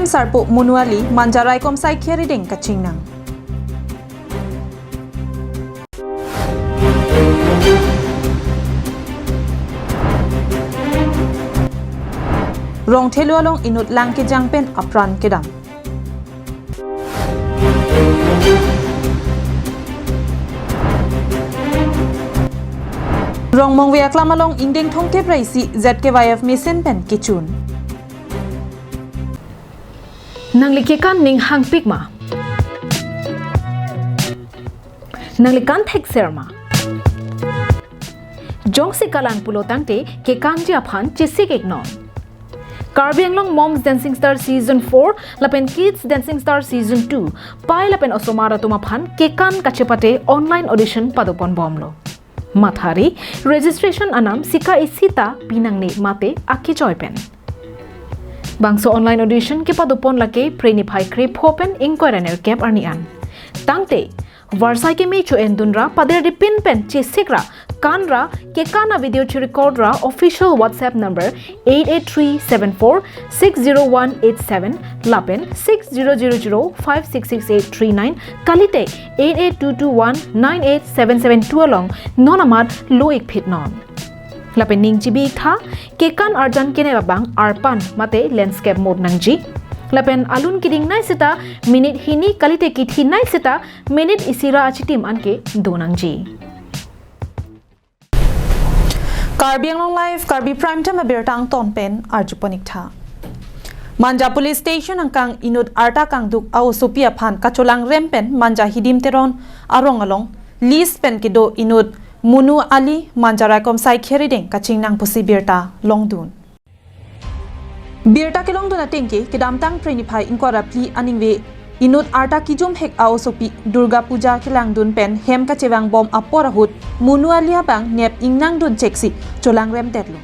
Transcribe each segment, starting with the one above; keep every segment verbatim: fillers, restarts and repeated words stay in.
Sarpo Monu Ali, Manja Raikom Saikia arideng kachingnang. Rongthelu along inut lang kejang pen apran kedam. Rongmongve aklam along ingdeng thomkep ra isi Z K Y F mesen pen kechun. Nangli kekan ning hangpik ma? Nangli kan thekser ma? Jongsi kalang pulo tangte kekanji aphan chesik iknon. Karbi Anglong Moms Dancing Star Season four lapen Kids Dancing Star Season two, pai lapen osomar atum aphan kekan kachepate online audition padopon bomlo. Mathari, registration anam sika isi ta pinangne mate akechoi pen. Bangso online audition kepadopon lake Phre niphai krepho pen ingkoi ra nerkep arni an. Tangte, varsai keme cho-endun ra, pader dipin pen chesik ra, kan ra, kekan avideo cherecord ra, official WhatsApp number eight eight three seven four six zero one eight seven lapen six zero zero zero five six six eight three nine, kalite eight eight two two one nine eight seven seven two along non amat lo-ik phit non. Lapen ning chibi-ik tha, kekan arjan kenep abang arpan mate landscape mode nangji. Lapen alun kedingnei seta minute hini, kalite kethinei seta minute isi ra achitim anke do nangji. Karbi Anglong Live, Karbi Prime Time abirta angton pen arjupon-ik tha. Manja Police Station angkang inut arta kangduk a-osopi aphan kacholangrem pen Manja Hidim Teron arong along lease pen kedo inut Monu Ali, Manja Raikom Saikia arideng kachingnang pusi birta longdun. Birta kelongdun atengke, kedamtang Phre niphai ingkoi ra phli aningve inut arta kijumhek a-osopi Durga Puja kelangdun pen hem kachevang bom apor ahut Monu Ali abang nep ingnangdun cheksi cholangrem detlo.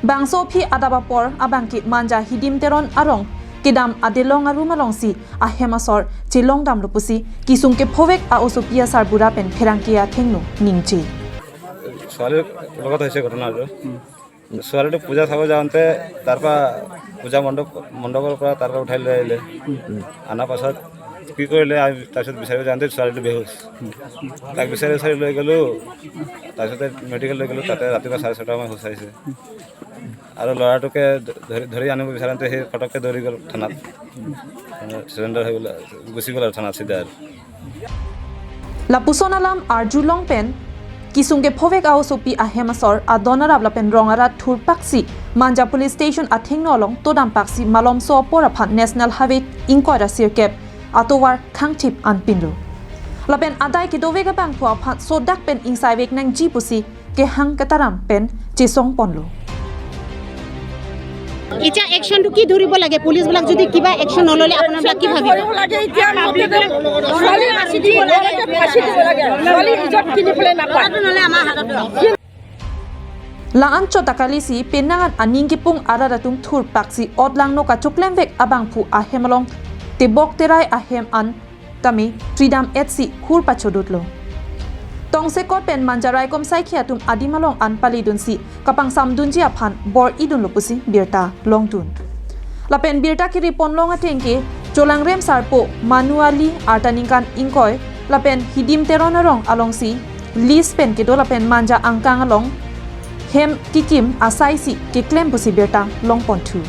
Bangso aphi adap apor abangke Manja Hidim Teron arong kedam adelong arum alongsi ahem asor chelongdamlo pusi kesung kephovek a-osopi asarbura pen pherangke athengno ningje. ছোৱালীৰ লগত হৈছে ঘটনাটো। ছোৱালীটো পূজা চাব যাওঁতে তাৰ পৰা পূজা মণ্ডপ, মণ্ডপৰ পৰা তাৰ পৰা উঠাই লৈ আহিলে। অনাৰ পাছত কি কৰিলে, আমি তাৰপিছত বিচাৰিব যাওঁতে ছোৱালীটো বেহুচ। তাক বিচাৰি বিচাৰি লৈ গ'লো, তাৰপিছতে মেডিকেল লৈ গ'লো, তাতে ৰাতিপুৱা চাৰে ছটা মানত হুঁচাৰিছে। আৰু ল'ৰাটোকে ধৰি, ধৰি আনিব বিচাৰোঁতে সি ফটককৈ দৌৰি গ'ল থানাত। মানে চাৰেণ্ডাৰ হৈ গ'ল, গুচি গ'ল আৰু থানাত চিধা আৰু। Lapuson alam arjulong pen kesung kephovek a-osopi ahem asor adon arap lapen rong arat thurpaksi Manja Police Station athengno along todam paksi malomso apor aphan National Highway ingkoi ra sirkep atovar khangthip anpinlo. Lapen adai kedovek abangphu aphan sodak pen ingsaivek nangji pusi kehang ketaram pen chesongponlo. এতিয়া একশ্যনটো কি ধৰিব লাগে? পুলিচবিলাক যদি কিবা একশ্যন নল'লে আপোনালোকে কি ভাবিব? ধৰিব লাগে এতিয়া, মুঠতে ছোৱালী ফাঁচী দিব লাগে, ফাঁচী দিব লাগে। ছোৱালী ইজ্জত কিনিবলৈ নাপায়। ল'ৰাটো নহ'লে আমাৰ হাতত। La-an chot akalisi penang an aning kepung arat atum thurpaksi otlangno kachoklemvek abangphu ahem along tebok terai ahem an tame fridam etsi hur pachodutlo. Tongsekot pen Manja Raikom Saikia atum adim along an palidunsi kapangsamdunji aphan bor-idunlo pusi birta longdun. Lapen birta kiriponlong atengke cholangrem sarpo Monu Ali arta ningkan ingkoi lapen Hidim Teron arong alongsi lease pen kedo lapen Manja angkang along hem kikim asaisi keklem pusi birta longponthu.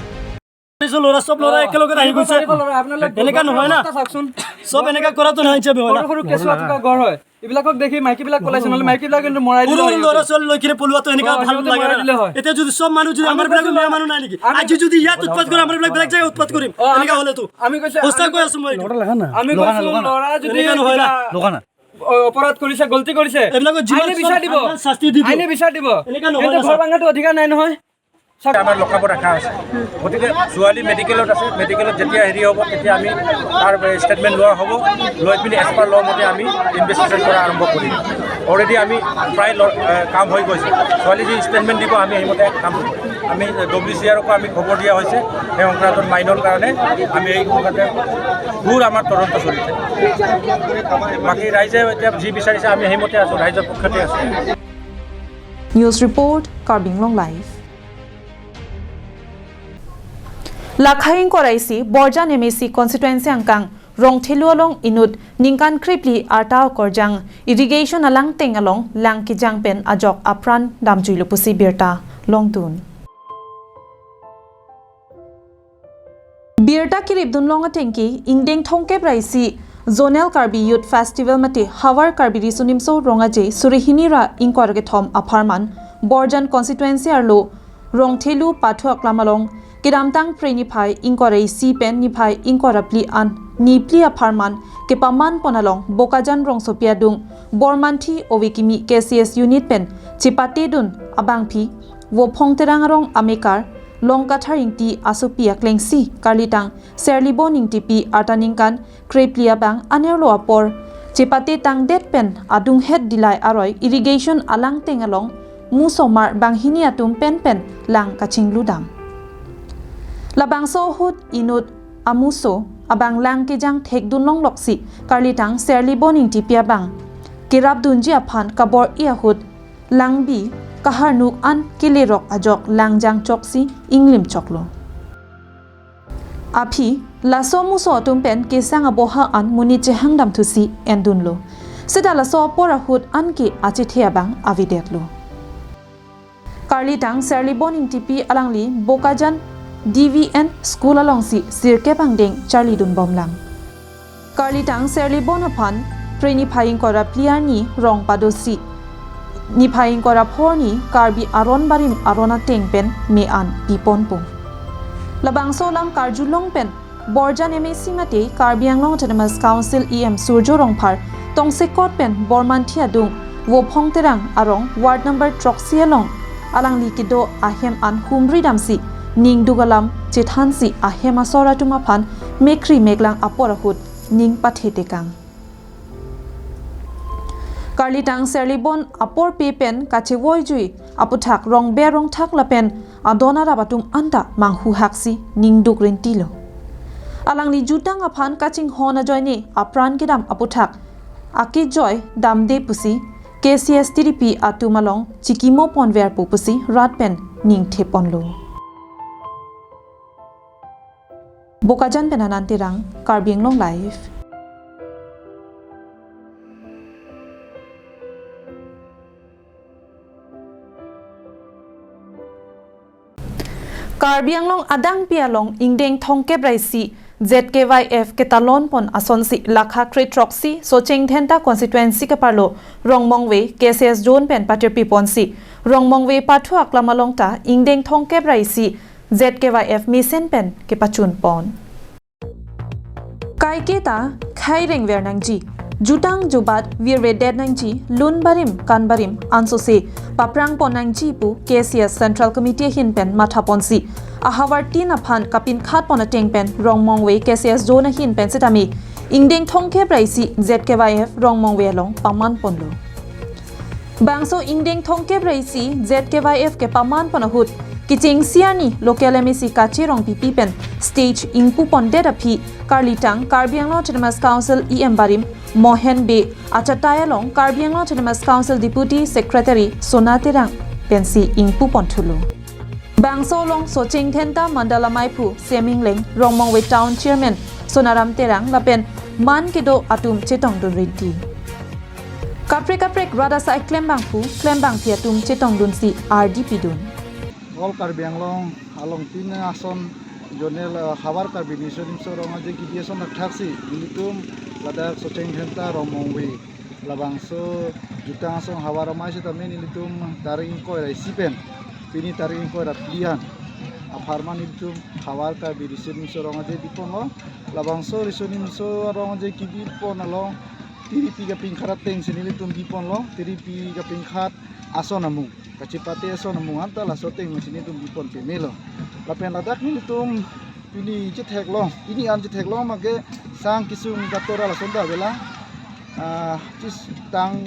এই যে ল'ৰা, চব ল'ৰা একেলগে আহি গৈছে। আপোনালোকে এনেকা নহয় না। অৱস্থা চাওকচোন। চব এনেকা কৰাটো নহয়, যে হয় না। সৰু সৰু কেঁচুৱা থকা ঘৰ হয়। এইবিলাকক দেখি মাইকীবিলাক পলাইছে, নহ'লে মাইকীবিলাক কিন্তু মৰাই সৰু দিলে সৰু হয়। ল'ৰা ছোৱালী লৈ কিনে পলোৱাটো এনেকা অ, ভাল সিহঁতে লাগে মৰাই না। দিলে হয়। এতিয়া যদি চব মানুহ যদি আমি আমাৰ বিলাক কৈছো মিয়া মানুহ নাই নেকি? আমি আজি যদি ইয়াত উৎপাত কৰে, আমাৰ বিলাক বেলেগ জেগাত উৎপাত কৰিম। অ, আমি, এনেকা হ'লেতো। আমি কৈছো, সঁচা আমি কৈ আছো মই এইটো। লগা না। আমি লগা না, কৈছো, লগা না। ল'ৰা যদি এনেকা নহয় না। কিবা লগা না। অ, অপৰাধ কৰিছে, গলতি কৰিছে। এইবিলাকক যিমান আইনে বিচাৰ চব দিব। ভাল শাস্তি দি দিয়ক। আইনে বিচাৰ দিব। এনেকা নহয় কিন্তু না, ঘৰ ছাৰ। ভাঙাটো অধিকাৰ নাই নহয়। আমাৰ লকআপত ৰখা হৈছে। গতিকে ছোৱালী মেডিকেলত আছে, মেডিকেলত যেতিয়া হেৰি হ'ব, তেতিয়া আমি তাৰ ষ্টেটমেণ্ট লোৱা হ'ব, লৈ পিনি এজ পাৰ ল মতে আমি ইনভেষ্টিগেশ্যন কৰা আৰম্ভ কৰিম। অলৰেডি আমি প্ৰায় ল-, এ, কাম হৈ গৈছে। ছোৱালী যি ষ্টেটমেণ্ট দিব, আমি সেইমতে কাম কৰিম। আমি ডব্লিউ চি আৰকো আমি খবৰ দিয়া হৈছে, সেই সংক্ৰান্তত মাইনৰ কাৰণে আমি এই সংক্ৰান্তে ঘোৰ আমাৰ তদন্ত চলিছে। বাকী ৰাইজে এতিয়া যি বিচাৰিছে, আমি সেইমতে আছোঁ, ৰাইজৰ পক্ষতে আছোঁ। News report, Karbi Anglong Live. Lakha ingkoi ra isi Borjan M A C constituency angkang Rongthelu along inut ningkan krephli arta okorjang irrigation alangteng along lang kejang pen ajok apran damjuilo pusi birta longdun. Birta keripdun long atengke ingdeng thomkep ra isi Zonal Karbi Youth Festival mate Havar Karbi Riso Nimso Rong Aje suri hini ra ingkoi ra kethom apharman Borjan constituency arlo Rongthelu Pathu Aklam along kedamtang Phre niphai ingkoi ra isi pen niphai ingkoi ra phli an niphli apharman kepaman pon along Bokajan rongsopi adung Bormanthi ove kimi K C S unit pen chepatedun abangpi Vophong Terang arong amekar Longkathar Ingti asopi aklengsi karlitang Serlibon Ingtipi arta ningkan krephli abang anerlo apor chepate tangdet pen adunghet dilai aroi irrigation alangteng along musomar banghini atum penpen lang kachingludam. Labangso ahut inut amuso abang lang kejang thekdun longloksi karlitang Serlibon Ingtipi abang kerapdunji aphan kabor-i ahut langbi kaharnuk an kelerok ajok lang jangchoksi inglim choklo. Aphi, laso amuso atum pen kesang aboha an monit chehangdamthusi endunlo. Seta laso apor ahut anke achethe abang avedetlo. Karlitang Serlibon Ingtipi alangli Bokajan D V N school alongsi sirkep angdeng charlidunbomlang. Karlitang Serlibon aphan Phre niphai ingkoi ra phli arni rong padosi niphai ingkoi ra phongo arni Karbi Aron Barim aron ateng pen me-an piponpo. Labangso alam karjulong pen Borjan M A C mate Karbi Anglong Autonomous Council E M Surjya Rongphar tongsekot pen Bormanthi adung Vophong Terang arong ward number throksi along alangli kedo ahem an humri damsi ningduk alam chethansi ahem asor atum aphan mekri meklang apor ahut ning pathetekang. Karlitang Serlibon apor pe pen kachevoijui aputhak rongber rongthak lapen adon arap atum anta manghuhaksi ningduk rintilo. Alangli jutang aphan kachinghon ajoine apran kedam aputhak akejoi damde pusi K C S T D P atum along chikimo ponverpo pusi rat pen ningtheponlo. Bokajan pen Anand Terang, Karbi Anglong Live. Karbi Anglong adangpi along ingdeng thomkep ra isi Z K Y F ketalon pon asonsi lakha krethroksi Socheng Dhenta constituency keparlo Rongmongve K C S zone pen patirpi ponsi Rongmongve Pathu Aklam along ta ingdeng thomkep ra isi Z K Y F mesen pen kepachun pon. Kaiketa khai rengver nangji, jutang jubat virvedet nangji, lun barim kan barim ansose paprang pon nangji pu K C S Central Committee ahin pen matha ponsi ahavar tin aphan kapinkhat pon ateng pen Rongmongve K C S zone ahin pen setame ingdeng thomkep ra isi Z K Y F Rongmongve along paman ponlo. Bangso ingdeng thomkep ra isi Z K Y F kepaman pon ahut kechengsi arni local M A C Kache Rongpipi pen stage ingpu pondet aphi karlitang Karbi Anglong Autonomous Council E M barim Mohen Bey achatai along Karbi Anglong Autonomous Council Deputy Secretary Sona Terang pensi ingpu ponthulo. Bangso along Socheng Dhenta, Mandal Amaiphu Seming Leng, Rongmongve Town Chairman Sonaram Terang lapen man kedo atum chetongdun rinti. Kaprek kaprek rat asai klembangphu klembangphi atum chetongdunsi ardi pidun. All Karbi Anglong along tin ason zonal, uh, Havar Karbi Riso Nimso Rong Aje kebi ason thakthaksi nelitum ladak Socheng Dhenta Rongmongve labangso jutang asong havar amei setame nelitum tarik ingkoi ra isi pen pini tarik ingkoi ra phli an apharman nelitum Havar Karbi Riso Nimso Rong Aje biponlo. Labangso Riso Nimso Rong Aje kebipon along tiripi kapinkhat atengsi nelitum biponlo, tiripi kapinkhat ason amung, kachepate ason amung anta laso atengsi nelitum bipon pemelo. Lapen ladak nelitum pini chetheklong, pini an chetheklong make sang kesung katora lason ta avelang. Ah, chis tang,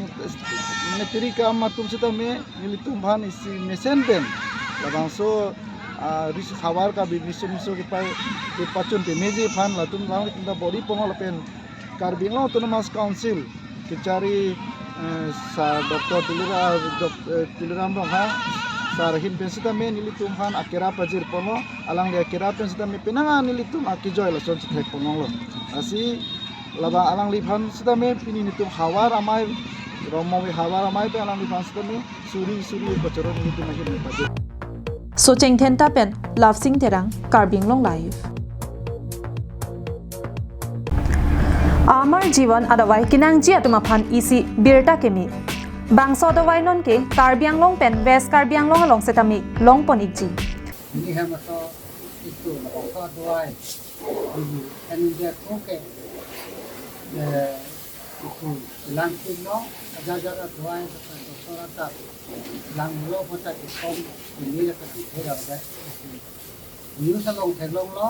mane tiri kam atum setame nelitum aphan isi mesen pen labangso, ah, ris havar Karbi Riso Nimso kepa-, kepachun pemeji aphan latum lang ta bor-i ponlo lapen Karbi Anglong Autonomous Council kechari, eh, Sir Doctor Tuliram, Doc-, eh, Tuliram Ronghang, Sar ahin pen sitame nelitum aphan akerap pajir ponlo, alangli akerap pen sitame penang an nelitum akejoi lason chethek ponlonglo. Lasi labang alangliphan sitame pini nelitum havar amei, Rongmongve havar amei pen alangliphan sitame suri suri pachoro nelitum ahin pen pajir. Socheng Dhenta pen Love Sing Terang, Karbi Anglong Live. Amar Jiwan adavai kenangji atum aphan isi birta keme. Bangso adavai non ke Karbi Anglong pen West Karbi Anglong along setame longpon ikji. Ini hem aso itu labangso adavai. Ini kan dia ko ke, eh, itu langpinlo, aja aja adavai, doktor atat langlo, mata ikom ini akan thera ada. News along theklonglo,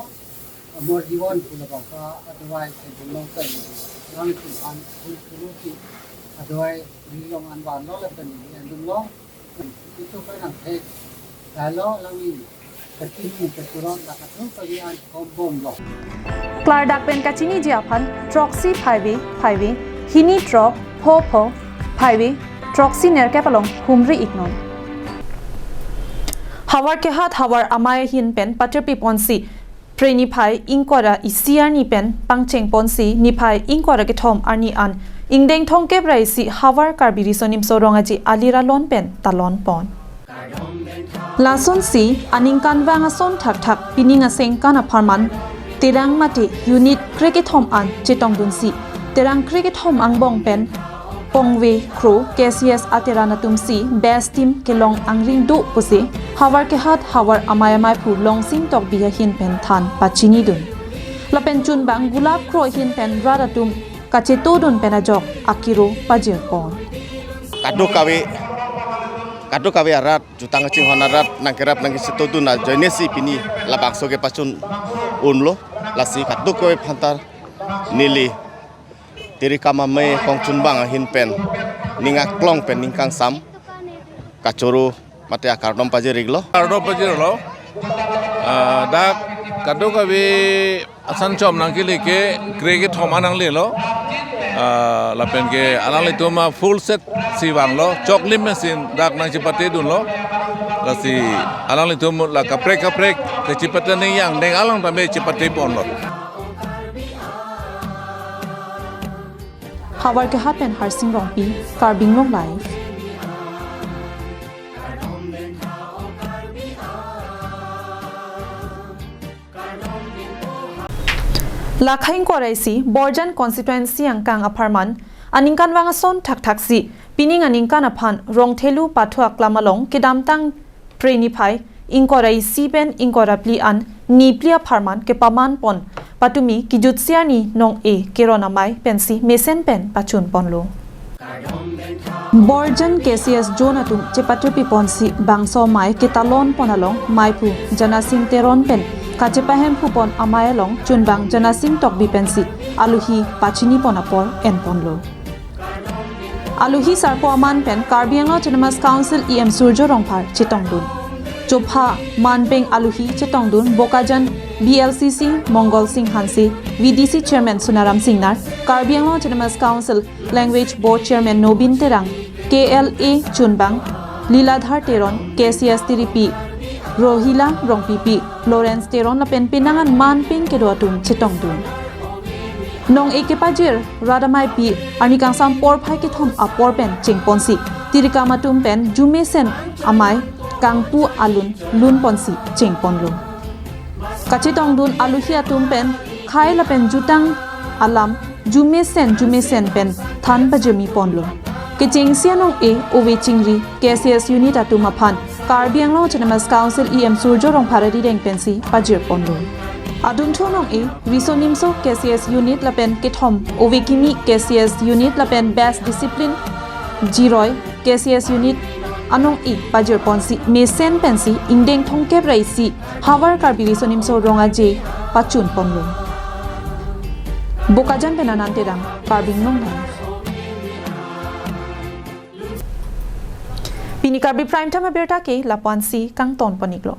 Amar Jiwan pu labangso adavai theklong kan, langpin an, pu pu si adavai ri long an vanlo lapen ini andung long. Itu kan ang thek, lalo langin kachini kachurot la katu kali an kombomlo. Klardak pen kachiniji aphan throksi phaive phaive, hini throk, pho pho, phaive, throksi nerkep along humri iknon. Havar kehat havar amei ahin pen patirpi ponsi, Phre niphai ingkoi ra isi arni pen pangcheng ponsi niphai ingkoi ra kethom arni an ingdeng thomkep ra isi havar Karbi Riso Nimso Rong Aje alir alon pen talon pon. Lasonsi aningkanvang ason thakthak pining asengkan apharman Terang mate unit krekethom an chetongdunsi Terang krekethom angbong pen pongve kro K C S ateran atumsi best team kelong angring do pusi havar kehat havar amei amei phu Longsing Tokbi ahin pen than pachinidun. Lapen chunbang gulap kro ahin pen rat atum kachetodun pen ajok akiro pajirpon. Kadokave, kadokave arat jutang kachinghon arat nangkerap nangkachetodun ajoinesi pini labangso kepachun unlo, lasi kadokave aphan ta neli Terang amei kongchunbang ahin pen ning aklong pen ning kangsam kachoro mate akardom pajir iklo. Kardom pajirlo. Ah, dak kadokave asan chom nangkele ke krekethom an nanglelo. Ah, lapen ke alanglitum a full set si vanglo. Choklim machine dak nangchepatedunlo. Lasi alanglitum la kaprek kaprek kachepate ning yang deng alang tame chepateponlo. Havar kehat pen Harsing Rongpi, Karbi Anglong Live. Lakhai ingkoi ra isi Borjan constituency angkang apharman aningkanvang ason thakthaksi pining aningkan aphan Rongthelu pathu aklam along kedamtang Phre niphai ingkoi ra isi pen ingkoi ra phli an niphli apharman kepaman pon patumi kejutsi arni nong-e keron amei pensi mesen pen pachunponlo. Borjan K C S zone atum chepatirpi ponsi bangso amei ketalon pon along meiphu Janasing Teron pen kachepahemphu pon amei along chunbang Janasing Tokbi pensi aluhi pachinipon apor enponlo. Aluhi sarpo aman pen Karbi Anglong Autonomous Council E M Surjya Rongphar chetongdun. Chopha manpeng aluhi chetongdun Bokajan B L C C Mongol Sing Hanse, V D C Chairman Sunaram Singnar, Karbi Anglong Autonomous Council Language Board Chairman Nobin Terang, K L A chunbang Liladhar Teron, K C S tiripi Rohila Rongpipi, Lawrence Teron lapen penang an manpeng kedo atum chetongdun. Nong-e kepajir rat ameipi arni kangsam porphai kethom apor pen chengponsi tirikam atum pen jumesen amei kangpu alun lunponsi chengponlo. Kachetongdun aluhi atum pen khei lapen jutang alam jumesen jumesen pen than pajirmi ponlo. Kechengsi anong-e ove chingri K C S unit atum aphan Karbi Anglong Autonomous Council E M Surjya Rongphar arideng pensi pajirponlo. Adunthu anong-e Riso Nimso K C S unit lapen kethom ove kimi K C S unit lapen best discipline jiroi K C S unit anong-e pajirponsi mesen pensi ingdeng thomkep ra isi havar Karbi Riso Nimso Rong Aje pachunponlo. Bokajan pen Anand Terang, Karbi Anglong Live. Pini Karbi Prime Time abirta ke lapu-ansi kangtonpon iklo.